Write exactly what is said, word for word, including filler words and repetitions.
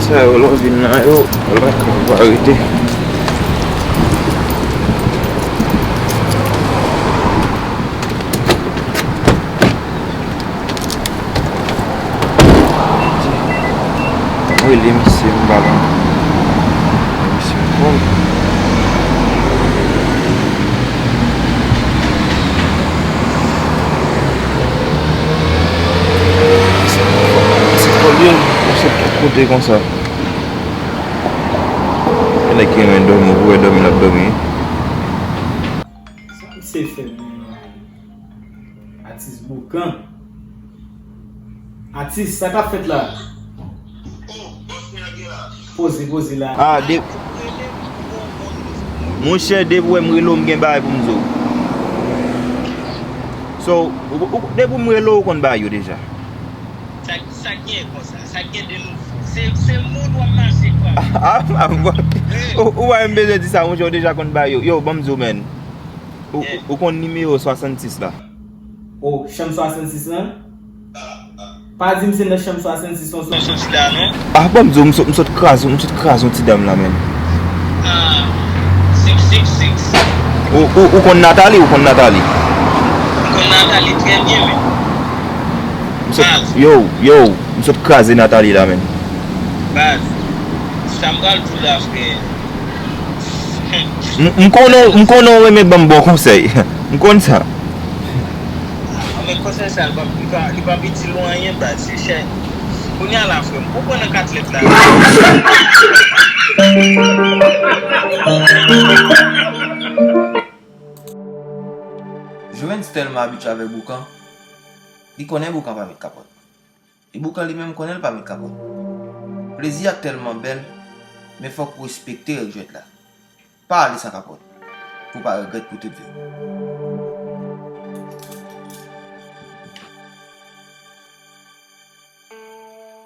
Sa yo, lè w vin nan yo, lè w pa rete. Mwen rele misye, m pa konn. Misye fò. Misye fò byen, misye tout kote konsa. Gen nèg ki renmen dòmi, ou wè dòmi l ap dòmi. Sa misye fè menm? Atis Boukan. Atis, sa k ap fèt la? Poze, poze la. Ah, de... Monchè, depi w wè m rele w, m gen bagay pou m di w. So, ou, ou, depi m rele w, ou konn bagay yo deja. Sa, sa k gen konsa? Sa k gen de nouvo? Se, se moun w ap mache kwa? Ah, ah, ah, ou, ou pa menm bezwen di sa, monchè, ou deja konn bagay yo. Yo, ban m di w, man. Ou, ou konn nimewo swasannsis la? Oh, chanm swasannsis lan? Pa di m se nan chanm swasannsis lan sou sila non. Ah, ban m di w, m sot, m sot kraze, m sot kraze yon ti dam la, menm. Ah, six six six. Ou, ou, ou konn Nathalie, ou konn Nathalie? M konn Nathalie trè byen, men. M sot, yo, yo, m sot kraze Nathalie la, menm. Baz, sa m pral di w la, frè. M, m konnen, m konnen w renmen ban m bon konsèy. M konn sa. Ah, men konsèy sa, li pa, li pa, li pa itil ou anyen, baz, se chè. Kounye a la, frè m, ou pran nan katlèt la. Joens tèlman abitye avèk Boukan, li konnen Boukan pa met kapòt. E Boukan li menm konnen l pa met kapòt. Plezi a tèlman bèl, men fòk ou respekte règ jwèt la. Pa ale san kapòt, pou w pa regrèt pou tout vi w.